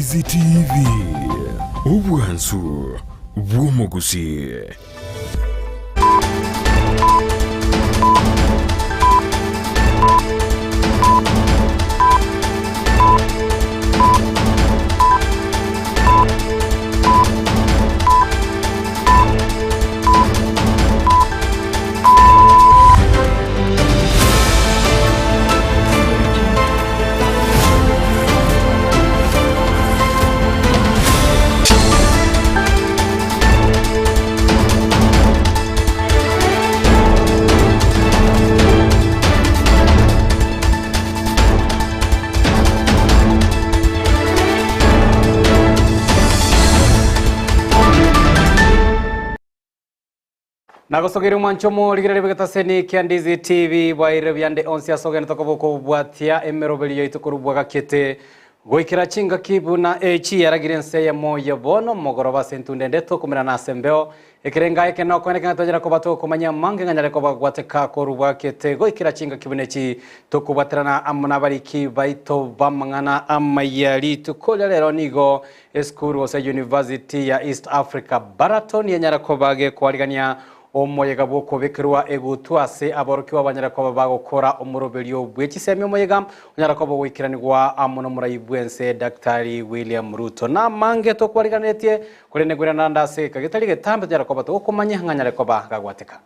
Ndizi TV, obwansu bw'omogusii. Nagosogeire omwancho omorigereria bw'egetaseni kia Ndizi TV bwairire buya onsi ase ogende tokoba okobwatia emeroberio yaito korwa bwagakete goikera chingaki buna echi yaragire ense eyemo ya bono mogoroba ase entunda ende tokomerana ase embeo ekerenga eke nokoene keng'a tonyare koba tokomanya amange ng'a nyare koba gwateka korwa bwakete goikera chingaki buna echi tokobwaterana amo nabariki baito b'amang'ana amaya rituko ria rero nigo Esukuru gose University ya East Africa Baraton yanyara koba gekwarigania omoyega bw'okobekerwa egutwa ase aborokigwa banyare koba bagokora omoroberio bwe chisemi omoyega onyara koba ogoikeranigwa amo nomorai bwense Daktari William Ruto. Namange tokwariganetie korende ngwirana ande ase egeka getari getambe tonyare koba togokomanya ng'a anyare koba gagwateka.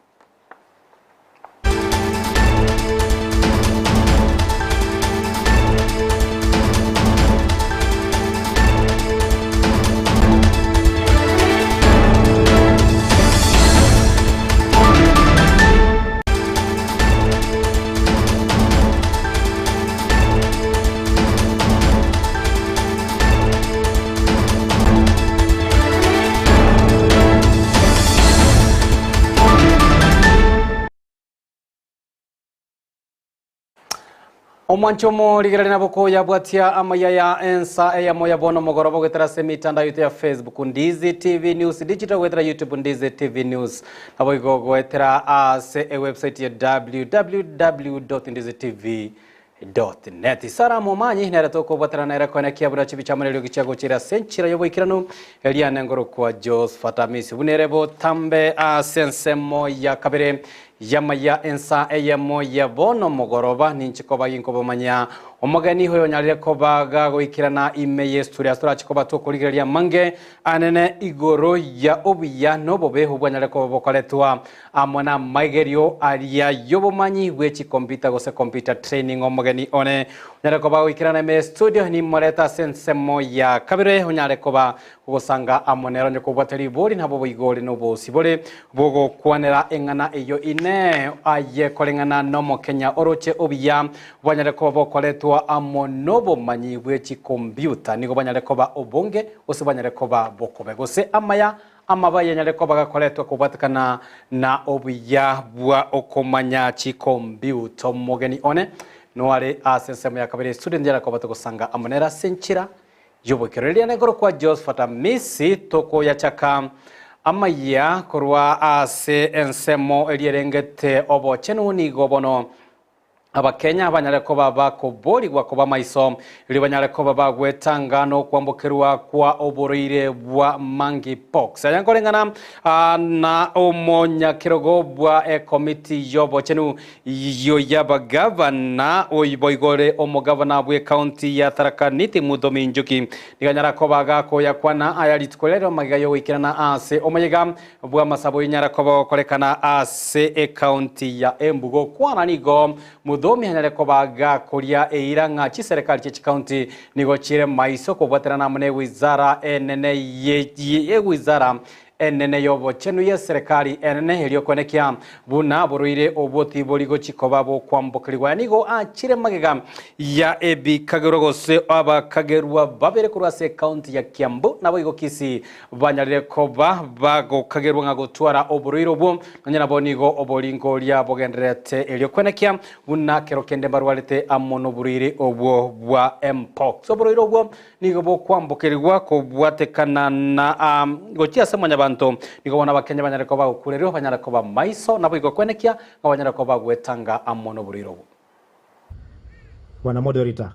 Omwancho omorigereria nabo koyabwatia amaya ya ensa eyemo ya bono mogoroba goetera ase emitandao yaito ya Facebook Ndizi TV News Digital goetera YouTube Ndizi TV News naboigo goetera ase ewebsite ya www.ndizitv Net. Sarah Momanyi nere tokobwatana nere koenekia buna chibicha amo neriogi chiagochire ase enchera y'oboikeranu eriane ngorokwa Josephat Amisi buna ere botambe ase ensemo ya kabere y'amaya ensa eyemo ya bono mogoroba ninche koba ginkobomanya omogeni oyo onyarire koba gagoikerana ime y'estudio ase torache koba tokorigereria amange anene igoro ya obuya nobobe obwanyare koba bokoretwa Amo namaigerio aria y'obomanyi bwe chikompyuta gose computer training omogeni one onyare koba goikerana ime studio nimorete ase ensemo ya kabere onyare koba gosanga amo nere onye kobwate ribori nabo boigo ore nobosibore bogokwanera eng'ana eyio ine aye koreng'ana nomokenya oroche obuya bwanyare koba bokoretwa amo nobomanyi bwe chikompyuta nigo bwanyare koba obonge gose bwanyare koba bokobe gose amaya Amaba yanyare koba gakoretwa kobwatekana na obuya bwa okomanya chikombiuta. Omogeni one noare ase ensemo ya kabere student yare koba togosanga amo nere ase enchera y'oboikeranu. Riria nekorokwa Josephat Amisi tokoyachaka amayia korwa ase ensemo eria erengete obochenu nigo bono Abakenya banyare koba bakoborigwa koba amaiso, erio banyare koba bagwetanga nokwambokerwa kwa oborwaire bwa monkeypox. Aya nkoreng'ana na omonyakerogo bwa ekomiti y'obochenu y'abagavana boigo ore omogavana bw'ecounty ya Tharaka Nithi Muthomi Njuki nigo anyara koba gakoyakwana aya rituko riarero magega y'ogoikerana ase omoyega bw'amasabo inyara koba gokorekana ase ecounty ya Embu. Gokwana nigo Muthomi anyare koba gakoria eira ng'a chiserekari chie chicounty nigo chire maiso kobwaterana amo n'ewizara enene ye enene y'obochenu y'eserekari enene erio kwenekia buna borwaire obwo tibori gochi koba bokwambokerigwa. Aya nigo achire magega ya ebikagerwa gose abakagerwa babere korwa ase ecounty ya Kiambu naboigo Kisii Banyarire koba bagokagerwa ng'a gotwara oborwaire obwo, nonya nabo nigo oboringoria bogendererete erio kwenekia buna kero kende mbarwarete amo noborwaire obwo bwa Mpox. Oborwaire obwo nigo bokwambokerigwa kobwatekana na gochia ase mwanyabanto, nigo bono abakenya banyare koba bagokurerwa banyare koba maiso naboigo kwenekia ng'a banyare koba bagwetanga amo noborwaire obwo. Bwana Moderator.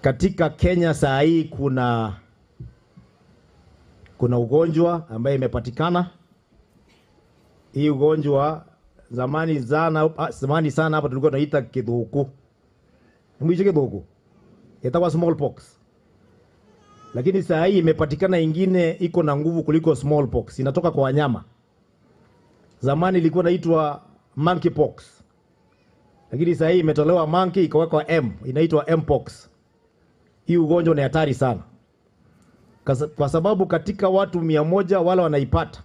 Katika Kenya saa hii kuna kuna ugonjwa ambaye imepatikana. Hii ugonjwa zamani sana, zamani sana hapa tulikuwa tunaita kidhuku. Mwisho kidhuku itakuwa smallpox, lakini saa hii imepatikana ingine iko na nguvu kuliko smallpox, inatoka kwa wanyama. Zamani ilikuwa inaitwa monkeypox, lakini saa hii imetolewa monkey ikawekwa M, inaitwa mpox. Hii ugonjwa ni hatari sana kwa sababu katika watu 100 wale wanaipata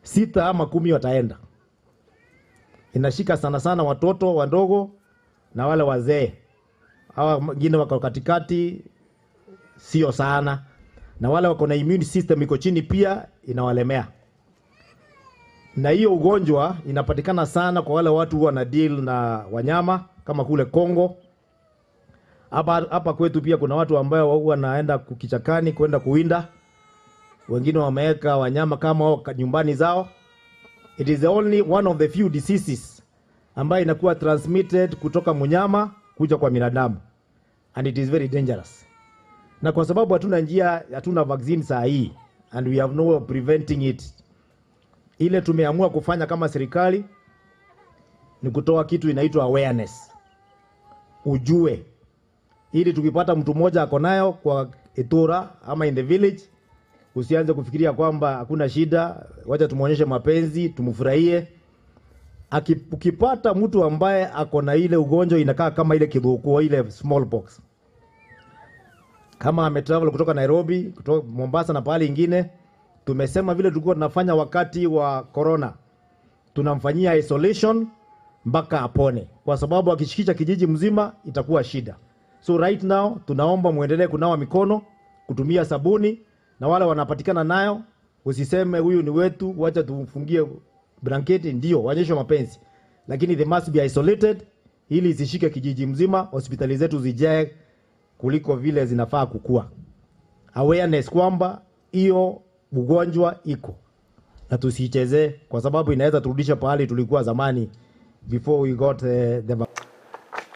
6 ama 10 wataenda. Inashika sana sana watoto wadogo na wale wazee, hawa wengine wako katikati, sio sana, na wale wako na immune system iko chini pia inawalemea. Na hiyo ugonjwa inapatikana sana kwa wale watu wana deal na wanyama kama kule Kongo. Hapa kwetu pia kuna watu ambao huwa wanaenda kichakani kwenda kuwinda, wengine wameweka wanyama kama hao nyumbani zao. It is the only one of the few diseases ambayo inakuwa transmitted kutoka mnyama kuja kwa binadamu, and it is very dangerous. Na kwa sababu hatuna njia, hatuna vaccine saa hii, and we have no way of preventing it, ile tumeamua kufanya kama serikali ni kutoa kitu inaitwa awareness, ujue, ili tukipata mtu mmoja ako nayo kwa itura ama in the village, usianze kufikiria kwamba hakuna shida, wacha tumuonyeshe mapenzi, tumfurahie. Ukipata mtu ambaye ako na ile ugonjwa inakaa kama ile kidhuku, ile smallpox, kama ametravel kutoka Nairobi, kutoka Mombasa na pahali ingine, tumesema vile tulikuwa tunafanya wakati wa corona, tunamfanyia isolation mpaka apone, kwa sababu akishikisha kijiji mzima itakuwa shida. So right now tunaomba muendelee kunawa mikono, kutumia sabuni, na wale wanapatikana nayo usiseme huyu ni wetu, wacha tumfungie blanketi. Ndio waonyeshe mapenzi, lakini they must be isolated ili isishike kijiji mzima, hospitali zetu zijae kuliko vile zinafaa kukua. Awareness kwamba hiyo ugonjwa iko na tusiichezee, kwa sababu inaweza turudisha pahali tulikuwa zamani before we got the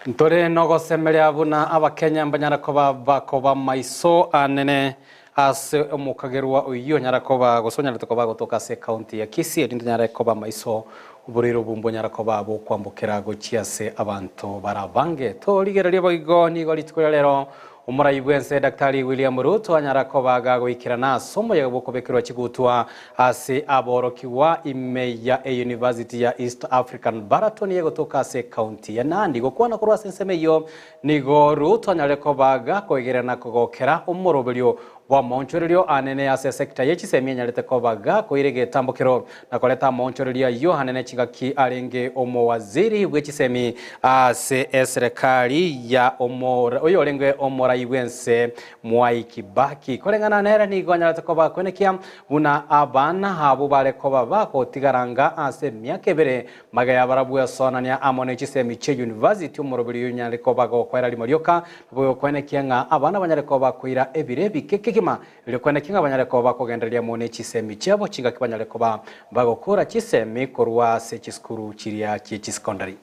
Ntore nogosemeria buna abakenya mbanyara koba bakoba maiso anene ase omokagerwa oyo nyara koba gosonyara tokoba gotoka ase county ya Kisii erinde nyara koba maiso oborero bumbo nyara koba bokwambokera gochia ase abanto barabange torigereria boigo nigo rituko ria rero omorai bwense Daktari William Ruto anyara koba gagoikirana ase omoyega bwokobekerwa chigutwa ase aborokiwa ime ya University ya East African Baraton yegotoka ase county ya Nandi gokwana korwa ase ensemo eywo nigo Ruto anyare koba gakoigerana kogokera omoroberio bwa maonchorerio anene ase sector ye chisemi enyarete koba gakoire getambokero na koreta maonchorerio aywo anene chigaki arenge omowaziri bwe chisemi ase eserikali ya omora oyo orenge omorai bwense Mwai Kibaki koreng'ana nere nigo anyarete koba kwenekia buna abana abo bare koba bagotigaranga ase emiaka ebere magaya barabwo esonania amo ne chisemi chia university omoroberio onyare koba gokoera rimo rioka nabo gokwenekia ng'a abana banyare koba koira ebire bike kegima erio kwenekia ng'a banyare koba bakogendereria mo ne chisemi chiabo chingaki banyare koba bagokora chisemi korwa ase chisukuru chiria chie chisecondary.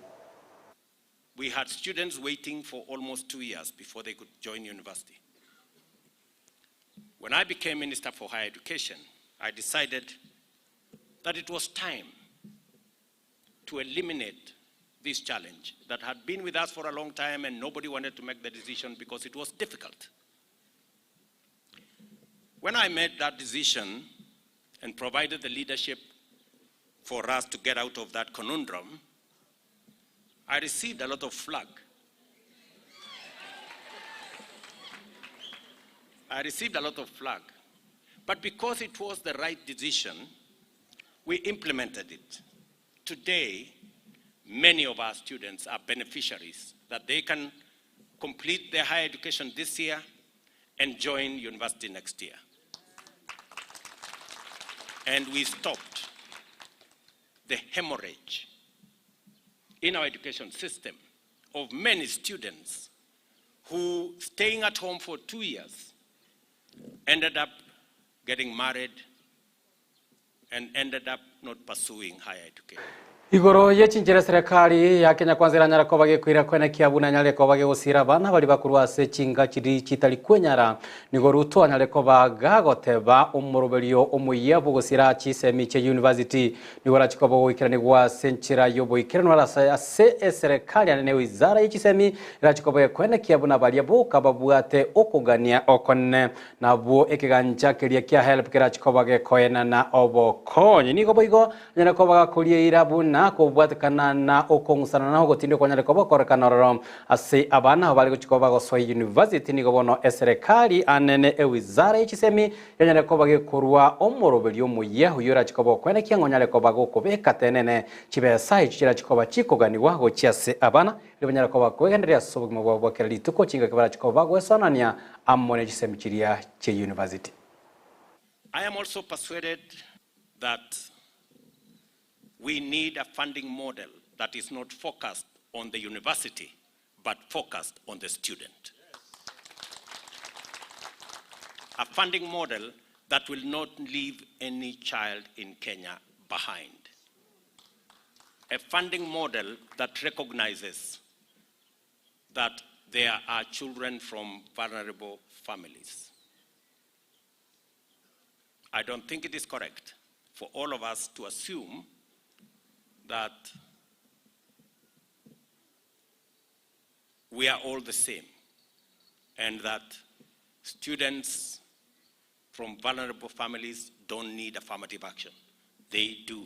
We had students waiting for almost 2 years before they could join university. When I became Minister for Higher Education, I decided that it was time to eliminate this challenge that had been with us for a long time and nobody wanted to make the decision because it was difficult. When I made that decision and provided the leadership for us to get out of that conundrum, I received a lot of flack. I received a lot of flack. But because it was the right decision, we implemented it. Today, many of our students are beneficiaries that they can complete their higher education this year and join university next year. And we stopped the hemorrhage in our education system of many students who, staying at home for 2 years, ended up getting married and ended up not pursuing higher education. Igoro ye chinchera eserekari ya Kenya Kwanza eranyare koba gekoira koenekia buna enyare koba gegosiira abana baria bakorwa ase chinga chiria chitari kwenyara. Nigo Ruto anyare koba gagoteba omoroberio omoyia bw'ogosiira chisemi chia university nigo orachie koba ogoikeranigwa ase enchera y'oboikeranu arase ase eserekari ane ne wizara ye chisemi erachie koba gekoenekia buna baria boka babwate okogania okonene Nabwo ekegancha keria kia HELB kerache koba gekoenana obokonyi. Nigo boigo anyare koba gakoria eira buna kobwatekana na okong'usana na ogotindekwa kwanyare koba gokorekana ororo ase abana abo bare gochia koba bagosoa university. Nigo bono eserekari anene ewizara ye chisemi yanyare koba gekorua omoroberio omoyia oyio orache koba okoenekia ng'a onyare koba gokobeka tenene chibesa echio chirache koba chikoganigwa gochia ase abana Erio banyare koba kwegendereria ase obogima bwabo bwa kera rituko, chingaki barache koba bagwesonania amo ne chisemi chiria chie university. I am also persuaded that we need a funding model that is not focused on the university but focused on the student. A funding model that will not leave any child in Kenya behind. A funding model that recognizes that there are children from vulnerable families. I don't think it is correct for all of us to assume that we are all the same and that students from vulnerable families don't need affirmative action. They do.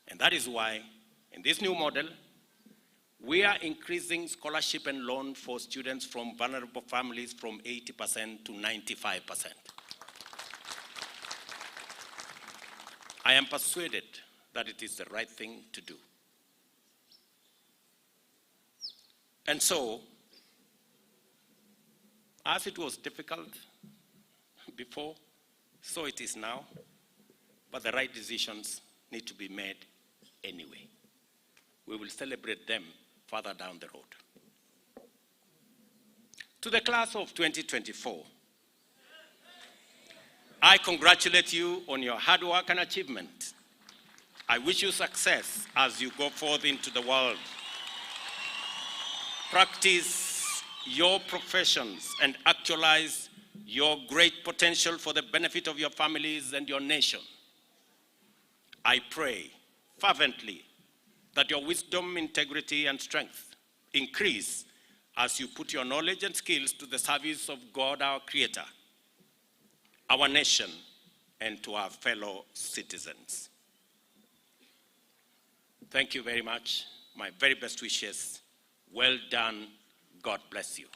And that is why, in this new model, we are increasing scholarship and loan for students from vulnerable families from 80% to 95%. I am persuaded that it is the right thing to do. And so, as it was difficult before, so it is now, but the right decisions need to be made anyway. We will celebrate them further down the road. To the class of 2024, I congratulate you on your hard work and achievement. I wish you success as you go forth into the world. Practice your professions and actualize your great potential for the benefit of your families and your nation. I pray fervently that your wisdom, integrity, and strength increase as you put your knowledge and skills to the service of God, our Creator, our nation, and to our fellow citizens. Thank you very much. My very best wishes. Well done. God bless you.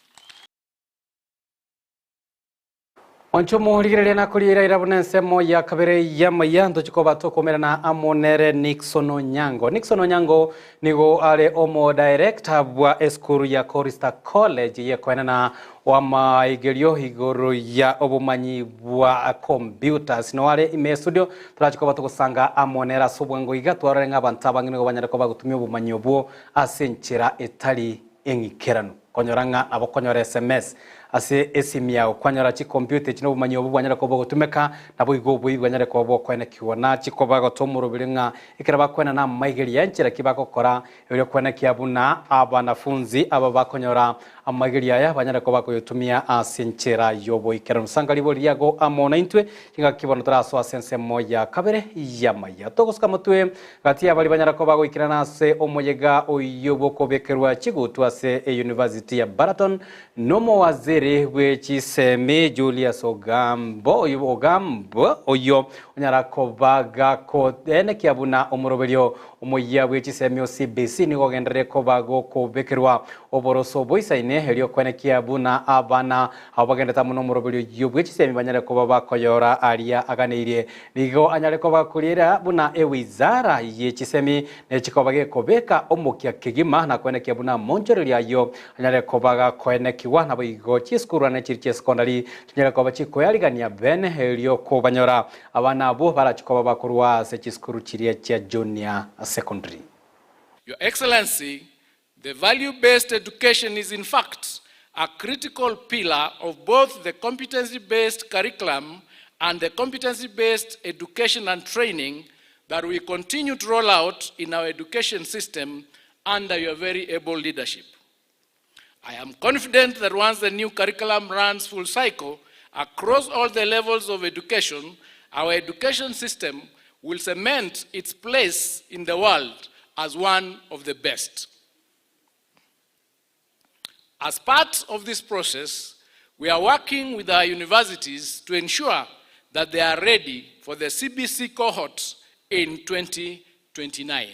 Onchomo rigereria na koriera ira buna ensemo ya kabere y'amaya ntochi koba tokomerana amo nere Nixon Onyango. Nixon Onyango nigo are omo director bwa esukuru ya Korista College yekoenana wamaigerio igoro ya obomanyi bwa computers. No are ime studio torachi koba togosanga amo nere ase obwango iga twarore ng'a abanto abange nigo banyare koba gotumia obomanyi obwo ase enchera etari eng'ikeranu. Konyora ng'a nabo okonyora sms ase esimi yao, kwanyora chikompiuta echi na obomanyi obo bwanyare koba bogotumeka, naboigo oboibi bwanyare koba bokoenekigwa. Nachie koba gotoa omoroberi ng'a ekero bakoenana amaigerio enchera ki bagokora erio koenekia buna abanafunzi aba bakonyora amaigerio aya banyare koba bakoyotumia ase enchera y'oboikeranu. Sanga ribori riago amo naintwe, chingaki bono torasoa ase ensemo ya kabere y'amaya. Togosuka motwe gati y'abaria banyare koba goikerana ase omoyega oyio bw'okobekerwa chigutu ase eyunivasiti ya Baraton, Nomowaziri bwe chisemi Julius Ogambo Ogambo oyio onyara koba gakoenekia buna omoroberio omoyia bwe chisemi o CBC nigo ogenderere koba gokobekerwa oboroso boisaine erio koenekia buna abana abwo bagendete amo nomoroberio oyio bwe chisemi banyare koba bakoyora aria aganeirie. Nigo anyare koba gakoriera buna ewizara ye chisemi nechikoba gekobeka omokia kegima na koenekia buna amonchorerio ayio Anyare koba gakoenekigwa, naboigo chisukuru ane chiri chi'esekondari chinyare koba chikoyarigania bene, erio kobanyora abana abwo barachie koba bakorwa ase chisukuru chiria chia junior secondary. Your Excellency, the value-based education is in fact a critical pillar of both the competency-based curriculum and the competency-based education and training. that we continue to roll out in our education system under your very able leadership. I am confident that once the new curriculum runs full cycle across all the levels of education, our education system will cement its place in the world as one of the best. As part of this process, we are working with our universities to ensure that they are ready for the CBC cohort in 2029.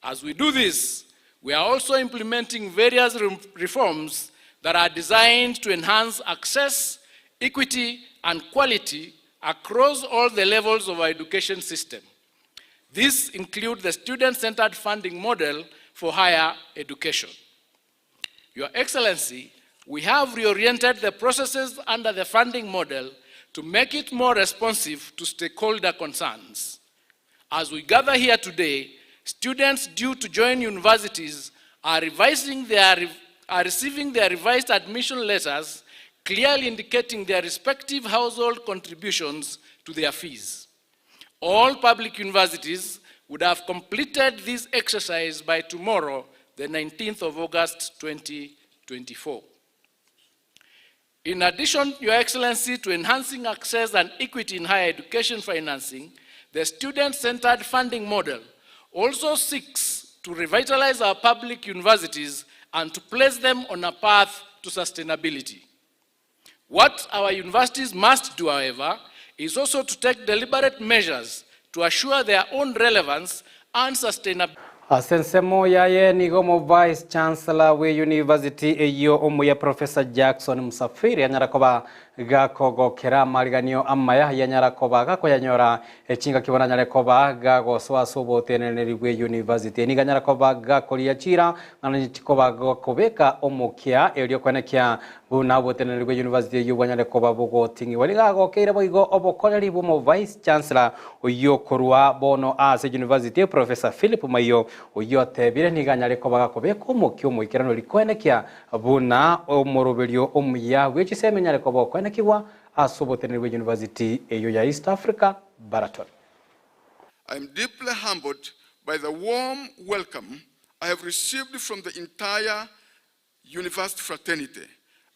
As we do this, we are also implementing various reforms that are designed to enhance access, equity, and quality across all the levels of our education system. These include the student-centered funding model for higher education. Your Excellency, we have reoriented the processes under the funding model to make it more responsive to stakeholder concerns. As we gather here today, students due to join universities are, revising their, are receiving their revised admission letters, clearly indicating their respective household contributions to their fees. All public universities would have completed this exercise by tomorrow, the 19th of August 2024. In addition, Your Excellency, to enhancing access and equity in higher education financing, the student-centered funding model also seeks to revitalize our public universities and to place them on a path to sustainability. What our universities must do, however, is also to take deliberate measures to assure their own relevance and sustainability. Ase ensemo yaye nigo omo Vice Chancellor bwe University eyio omuya Professor Jackson Msafiri anyara koba gakogokera amariganio amaya yanyara koba gakoyanyora echingaki bono anyare koba gagosoa ase oboteneneri bwe university. Nigo anyara koba gakoria chira ng'ana chikoba gakobeka omokia erio kwenekia buna oboteneneri bwe university eyio bwanyare koba bogoting'iwa. Nigo agokeire boigo obokoreri bwa omo Vice Chancellor oyio korwa bono ase university Professor Philip Maiyo oyio otebire nigo anyare koba gakobeka omokia omoikeranu ori koenekia buna omoroberio omuya bwe chisemi onyare koba okoenekigwa ase oboteneneri bwe university eyio ya East Africa Baraton. I am deeply humbled by the warm welcome I have received from the entire university fraternity.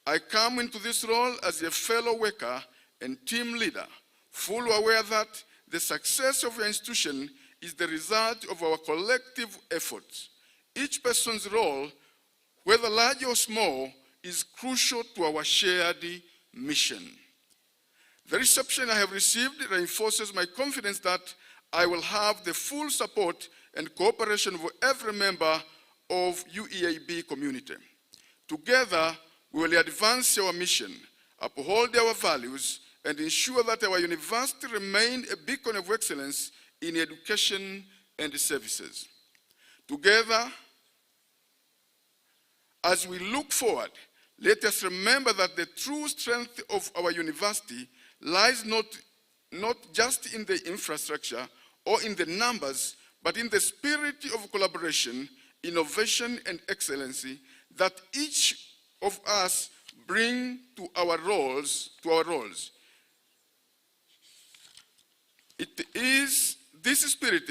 I come into this role as a fellow worker and team leader, full aware that the success of your institution is the result of our collective efforts. Each person's role, whether large or small, is crucial to our shared mission. The reception I have received reinforces my confidence that I will have the full support and cooperation of every member of UEAB community. Together, we will advance our mission, uphold our values, and ensure that our university remain a beacon of excellence in education and services. Together, as we look forward, let us remember that the true strength of our university lies not, not just in the infrastructure or in the numbers, but in the spirit of collaboration, innovation, and excellency that each of us bring to our roles, to our roles. It is this spirit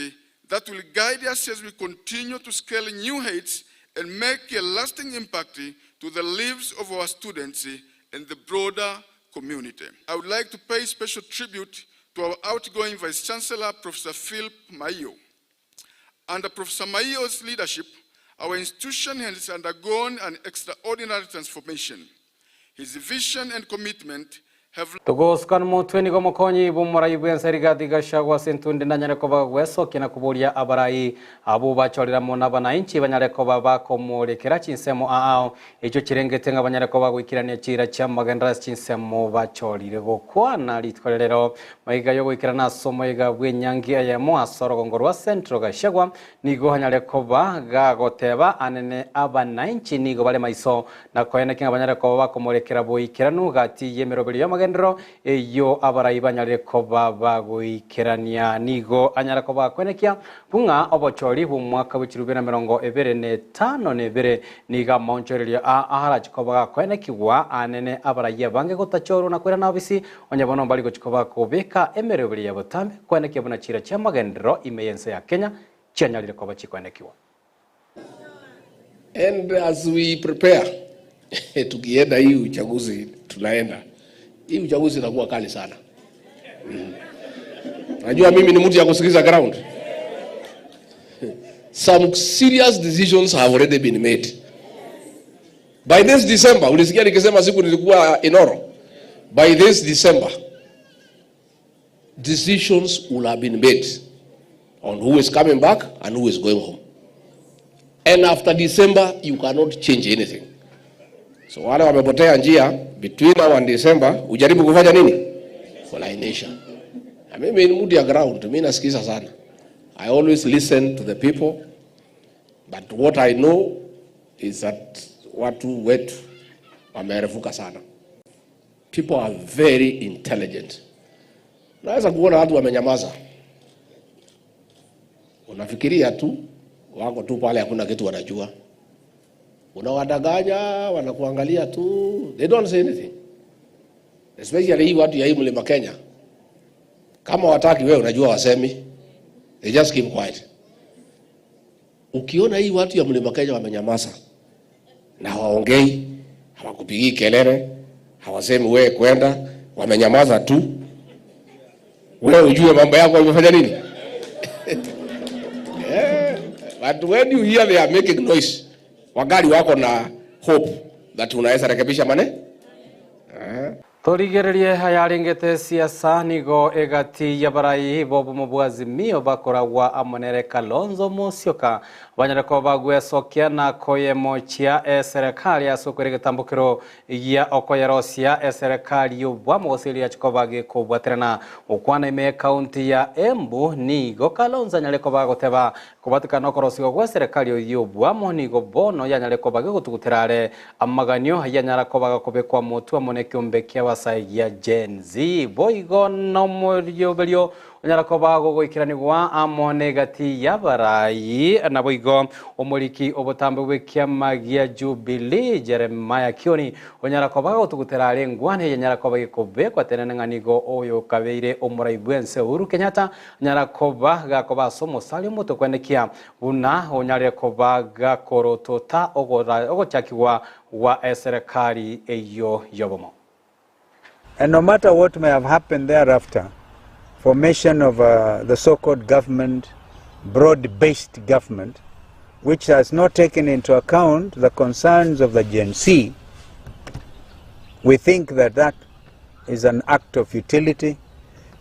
that will guide us as we continue to scale new heights and make a lasting impact to the lives of our students and the broader community. I would like to pay special tribute to our outgoing Vice Chancellor, Professor Philip Maiyo. Under Professor Maiyo's leadership, our institution has undergone an extraordinary transformation. His vision and commitment have Togoskan motwe nigo mokonyi bw'omorai bw'ense Rigathi Gachagua ase entunde nanyare koba gwesokia na koboria abarai abo bachorera mono abananchi banyare koba bakomorekera chinsemo ao echio chirengete ng'a banyare koba goikerania chira chia amagendera ase chinsemo bachorire gokwana rituko rero maiga yo goikerana ase omoiga bw'enyangi eyemo ase orogongo rwa Central Gachagua nigo anyare koba gagoteba anene abananchi nigo bare maiso na koeneki ng'a banyare koba bakomorekera boikeranu gati y'emeroberi y'amagenda. chi'amagenderero eyio abarai banyarire koba bagoikerania. Nigo anyare koba akwenekia bung'a obochori bw'omwaka bwe chirubia na 25 nigo amaonchorerio aa arache koba gakoenekigwa anene abarai abange gotachorwa na koirana obisi onye bono mbari gochia koba kobeka emeroberi ya botambe koenekia buna chiira chi'amagenderero ime y'ense ya Kenya chianyarire koba chikoenekigwa. And as we prepare tukienda hii uchaguzi tunaenda hii uchaguzi itakuwa kali sana. Najua mimi ni mtu ya kusikiza ground. Some serious decisions have already been made. By this December, ulisikia nikisema siku nilikuwa Inoro. By this December, decisions will have been made on who is coming back and who is going home. And after December, you cannot change anything. So wale wamepotea njia between now and December, ujaribu kufanya nini? Kulainisha. Na mimi ni mtu ya ground, mimi nasikiza sana. I always listen to the people. But what I know is that watu wetu wamerefuka sana. People are very intelligent. Naweza kuona watu wamenyamaza. Unafikiria tu wako tu pale, hakuna kitu wanajua. Unawadanganya, wanakuangalia tu, they don't say anything. Especially hii watu ya hii mlima Kenya, kama wataki wewe, unajua wasemi, they just keep quiet. Ukiona hii watu ya mlima Kenya wamenyamaza na hawaongei, hawakupigii kelele, hawasemi wewe kwenda, wamenyamaza tu, wewe ujue mambo yako wamefanya nini? Yeah. But when you hear they are making noise, wagari wako na hope that unaweza rekebisha mane. Torigererie ayaringete siasa nigo egati ya barai bobumo bwa Azimio bakoragwa amonere Kalonzo Musyoka banyare ko bagwesokia na koyemochia eserikali ase okwera egetambokero gia okoyerosia eserikali y'obwamo gose chikoba gekobwaterana okwana ime ekaunti ya Embu nigo Kalonzo anyare koba goteba kobatikana okorosigwa gwa eserikali y'obwamo nigo bono yanyare koba gegotugutera are amaganio yanyara koba gakobekwa motwe amo na ekiombe kia abasaigia Gen Z boigo nomorioberio onyara koba gogoikeranigwa amo na egati ya abarai naboigo omoriki obotambe bwa ekiama gia Jubilee Jeremiah Kioni onyara koba gotugutera are engwane yanyara koba gekobekwa tenene ng'a nigo oyo kabeire omorai bwa ense Uhuru Kenyatta onyara koba gakoba ase omosari omoto kwenekia buna onyare koba gakorotota ogochakigwa gwa eserikali eyo yobomo. And no matter what may have happened thereafter, formation of the so-called government, broad-based government, which has not taken into account the concerns of the Gen Z, we think that that is an act of futility.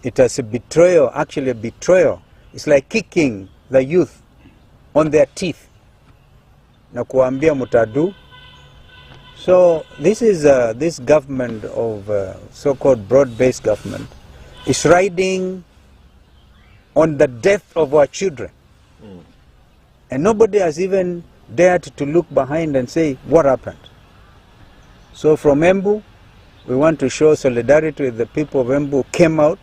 It is a betrayal, actually a betrayal. It's like kicking the youth on their teeth. Na kuambia mutadu. So this is this government of so-called broad-based government is riding on the death of our children. And nobody has even dared to look behind and say, what happened? So from Embu, we want to show solidarity with the people of Embu who came out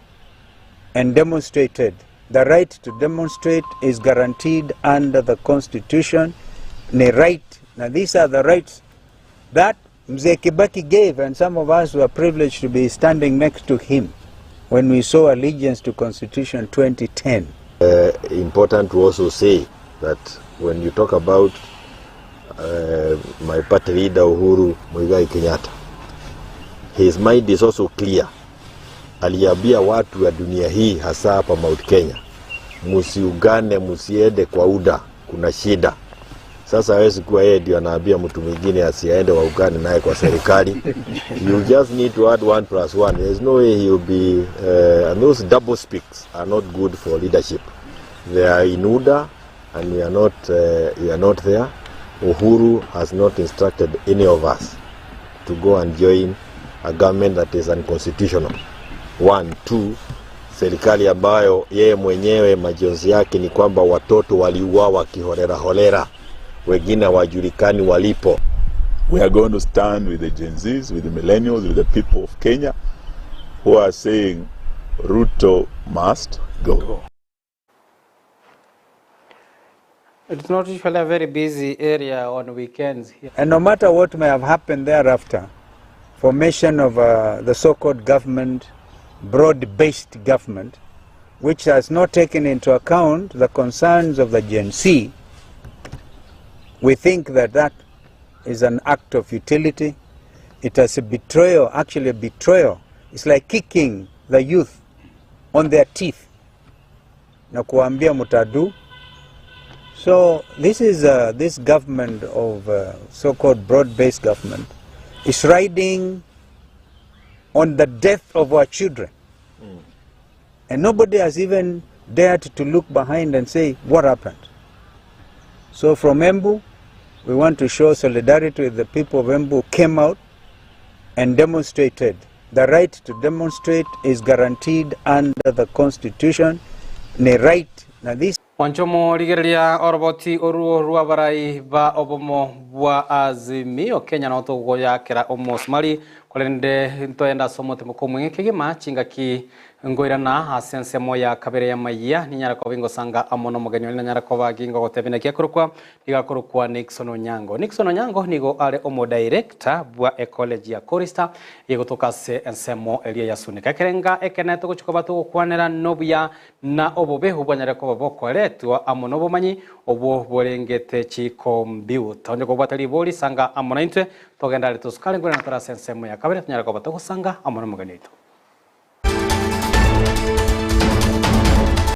and demonstrated. The right to demonstrate is guaranteed under the Constitution. The right, now these are the rights that Mzee Kibaki gave, and some of us were privileged to be standing next to him when we saw allegiance to Constitution 2010. Important to also say that when you talk about my party leader Uhuru Muigai Kenyatta, his mind is also clear. Aliambia watu wa dunia hii hasa hapa Mount Kenya, musiungane, musiende kwa UDA, kuna shida. Sasa hawezi kuwa yeye ndio anaambia mtu mwingine asiaende waungane naye kwa serikali. You just need to add one plus one. There's no way he'll be and those double speaks are not good for leadership. They are in UDA and we are not there. Uhuru has not instructed any of us to go and join a government that is unconstitutional. One, two, serikali ambayo yeye mwenyewe majonzi yake ni kwamba watoto waliuawa kiholela holela, wengine hawajulikani walipo. We are going to stand with the Gen Zs, with the millennials, with the people of Kenya. who are saying Ruto must go. It's not usually a very busy area on weekends here. And no matter what may have happened thereafter, formation of the so-called government, broad-based government, which has not taken into account the concerns of the Gen Z, we think that that is an act of futility. It is a betrayal, actually a betrayal. It's like kicking the youth on their teeth na kuambia mutadu. So this is this government of so-called broad-based government is riding on the death of our children. And nobody has even dared to look behind and say, what happened? So from Embu, we want to show solidarity with the people of Embu who came out and demonstrated. The right to demonstrate is guaranteed under the Constitution. Ni right. Now this Mwanchomo rigereria oroboti oruo rwa barai ba obomo bwa Azimio Kenya no togoyakera omosumari korende ntoenda ase omotemo komweng'e kegima chingaki ngoirana ase ensemo ya kabere ya maiya ninyara koba ingosanga amo na omogeni oria nanyara koba gingogotebia naki akorokwa nigo akorokwa Nixon Onyango. Nixon Onyango nigo are omodirector bwa ecollege ya Korista egotoka ase ensemo eria ya Sunika. Ekerenga ekene togochia koba togokwanera nobuya na obobe obwanyare koba bokoretwa amo nobomanyi obwo borengete chikombiuta. Onye kobwata ribori sanga amo naintwe togenda are tosukare ngorena tore ase ensemo ya kabere tonyare koba togosanga amo nomogeni oito.